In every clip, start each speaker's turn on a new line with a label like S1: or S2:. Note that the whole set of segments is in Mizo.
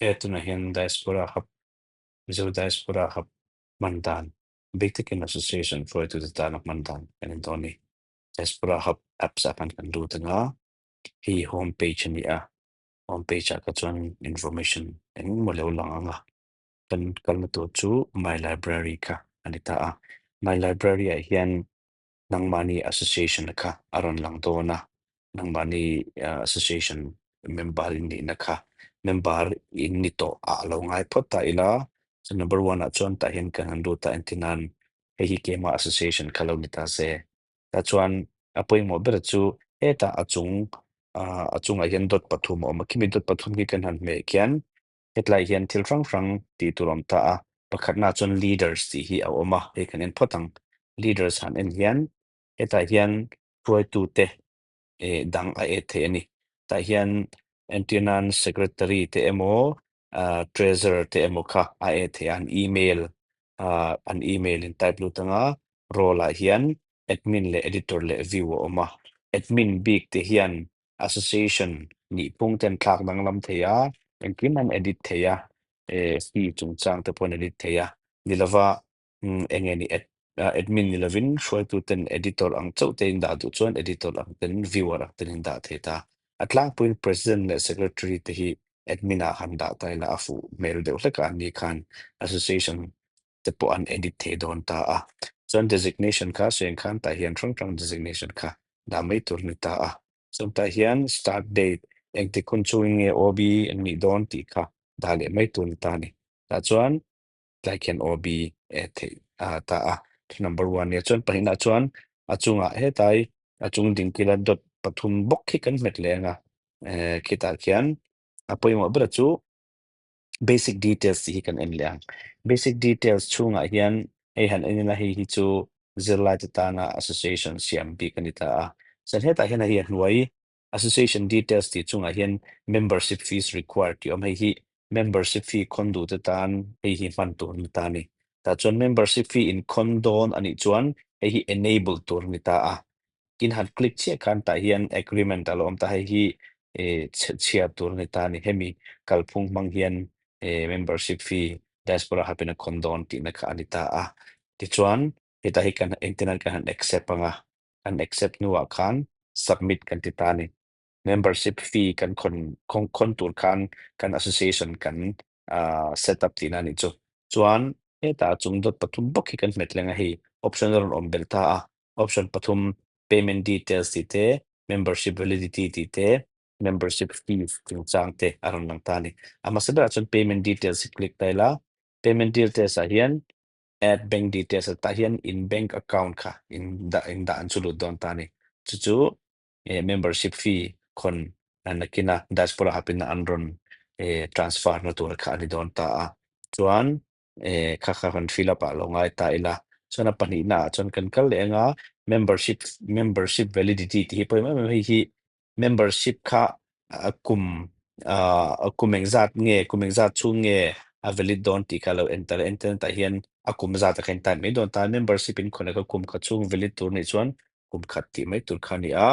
S1: He tunah hian Diaspora Hub, Mizo Diaspora Hub hman dan, bik takin Association hruaitute tana hman dan kan en dawn a ni. Diaspora Hub apps ah khan kan lut anga, hei home page a ni a, home page ah kha chuan information engemaw lo lang ang a, kan kalna tur chu My Library kha a ni ta a. My Library ah hian nangmahni association kha a rawn lang dawn a, nangmahni association member in nihna kha member in ni tawh ah lo ngai phawt ta ila, chu number one ah chuan tah hian kan han lut a entir nan hei hi keimah association kha lo ni ta se, tah chuan a pawimawh ber chu hetah a chung ah a chungah hian dot pathum a awm a, khimi dot pathum hi kan han hmeh khian Hetlai hian thil hrang hrang tih tur a awm ta a, pakhatna chuan leaders tih hi a awm a, hei kan en phawt ang. Leaders han en hian hetah hian hruaitute eh dang a et thei a ni. Tah hian entir nan secretary te emaw ah treasurer te emaw kha a et thei a, an email ah an email in type lut anga role ah hian admin leh editor leh view a awm a. Admin bik te hian Association nihphung ten thlak danglam thei a, engkim an edit thei a, eh fee chungchang te pawh an edit thei a, ni lova eng nge ni admin ni lovin hruaitu ten editor ang chauh te in dah duh chuan editor ang ten viewer ang ten in dah thei ta. A tlangpuiin president leh secretary te hi admin ah han dah ta ila a fuh hmel deuh hlek a, an ni khan association te pawh an edit thei dawn ta a. Chuan designation kha sawi ang khan tah hian hrang hrang designation kha dah mai tur a ni ta a. Chuan tah hian start date engtik hun chungin nge OB an nih dawn tih kha dah leh mai tur a ni ta a ni. Tah chuan tlai khian OB e theih ta a. Number one nia chuan pahnihna chuan a chungah hetlai a chung dingkila dot pathum bawk khi kan hmet leh ang a. Khitah khian a pawimawh ber chu Basic details tih hi kan en leh ang. Basic details chhungah hian hei han en ila hei hi chu zirlaite tana association siam bik a ni ta a. Chuan hetah hian hei a hnuai association details tih chungah hian membership fees required tih a awm. Hei hi membership fee khawn duhte tan hei hi hman tur a ni ta a ni. Tah chuan membership fee inkhawn dawn a nih chuan hei hi enable tur a ni ta a. Tin han click chiah khan tah hian agreement a lo awm ta, hei hi eh chhiar tur a ni ta a ni. Hemi kalphung hmang hian eh membership fee diaspora hapin a khawn dawn tihna kha a ni ta a. Tichuan hetah hi kan engtin an kan han accept ang a, kan accept hnuah khan submit kan ti ta a ni. Membership fee kan khawn khawn tur khan kan association kan ah set up tihna a nih chu. Chuan hetah chung dawt pathum bawk hi kan hmet leng a hei option a rawn awm belh ta a. Option pathum payment details tih te, membership validity tih te, membership fees chungchang te a rawn lang ta a ni. A hmasa berah chuan payment details hi click ta ila, payment details ah hian add bank details ah tah hian in bank account kha in dah in dah an chu lut dawn ta a ni. Chu chu eh membership fee khawn nakina diaspora hapina an rawn eh transfer na tur kha a ni dawn ta a. Chuan eh kha kha kan fill up ah lo ngai ta ila chuan a pahnihna ah chuan kan kal leh anga membership membership validity tih hi pawimawh em em hei hi membership kha a kum ah kum engzat nge kum engzat chhung nge a valid dawn tih kha lo enter a enter tah hian a kum zat ah khan type mai dawn ta membership in khawnah kha kum khat chhung valid tur nih chuan kum khat tih mai tur kha a ni a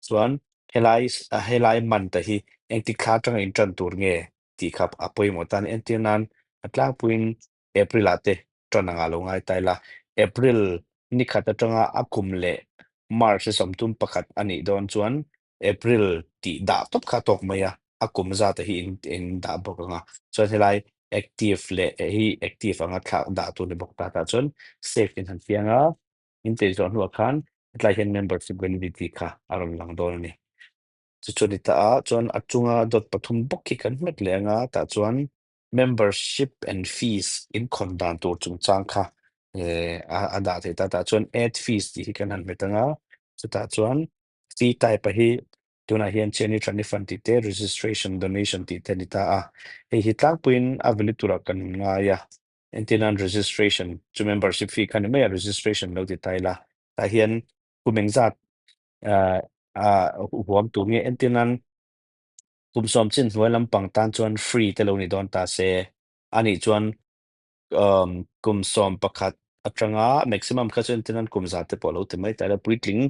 S1: chuan helai helai man te hi engtik thla atanga in tan tur nge tih kha a pawimawh tan entir nan a tlangpuiin April ah te tan anga lo ngai ta ila April ni khat atanga a kum leh March a sawmtum pakhat a nih dawn chuan April tih dah tawp kha a tawk mai a, a kum zat hi in in dah bawk ang a chuan helai active leh hi active anga thlak dah tur ni bawk ta tah chuan save in han fiang a in tei zawh hnuah khan hetlai hian membership validity kha a rawn lang dawn a ni. Chu chu ni ta a, chuan a chunga dawt pathum bawk hi kan hmet leh anga tah chuan membership and fees inkhawn dan tur chungchang kha eh a dah theih ta tah chuan add fees tih hi kan han hmet anga chutah chuan fee type a hi tunah hian Chennai Thani Fund tih te registration donation tih te a ni ta a, hei hi tlangpuiin a value turah kan ngai a, entirnan registration chu membership fee kha ni mai a registration lo ti ta ila tah hian kum engzat ah huam tur nge entir nan kum sawm chin hnuai lampang tan chuan free te lo ni dawn ta se anih chuan umm kum 11 atanga maximum kha chu entir nan kum za te pawh lo ti mai ta ila puitling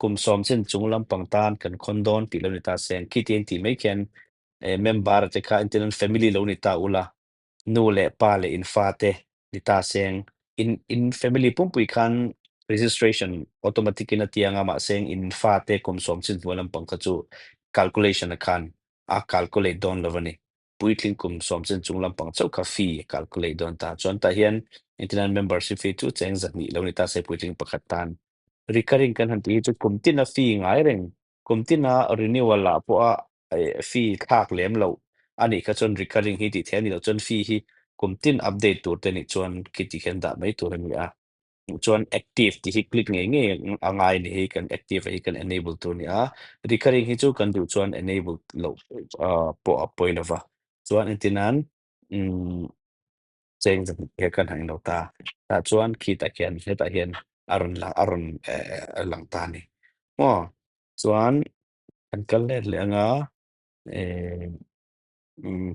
S1: kum sawm chin chung lampang tan kan khawn dawn tih lo ni ta se khiti an tih mai khian. Member te kha entirnan family lo ni ta ula, nu leh pa leh in fa te ni ta seng, in in family pumpui khan registration automatic in a tianga, mahse in fa te kum 10 chin hnuai lampang kha chu calculation a khan a calculate dawn lo ani. Puitling kum 10 chin chung lampang chauh kha fee a calculate dawn ta. Chuan tah hian entirnan membership fee chu cheng 200 lo ni ta se puitling pakhat tan. Recurring kan han tih hi chu kum tina fee ngai reng, kum tina renewal ah pawh a fee thlak lem loh anih kha chuan recurring hi tih theih ani loh. Chuan fee hi kum tin update tur te nih chuan khi ti khian dah mai tur ani a. Chuan active tih hi click ngei ngei a ngai ni hi, kan active hi kan enable tur ni a. Recurring hi chu kan duh chuan enable loh pawh a pawi lova. Chuan entirnan cheng 200 he kan hang lo ta, tah chuan khi tah khian hetah hian a rawn lang, a rawn lang ta ni maw. Chuan kan kal let leh anga,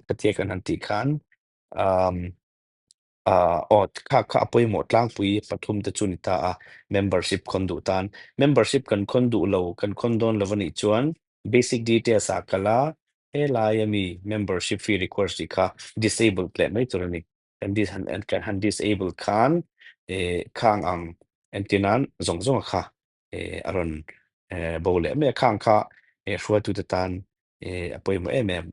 S1: khatia kan han tih khan aw kha kha a pawimawh tlangpui pathum te chu ni ta a. Membership khawn duh tan, membership kan khawn duh lo, kan khawn dawn lo anih chuan basic details ah kala, helai ami membership fee request tih kha disable leh mai tur ani. Kan dis han kan han disable khan khang ang entirnan zawng zawng kha a rawn bo leh mai a. Khang kha hruaitu te tan a pawimawh em em.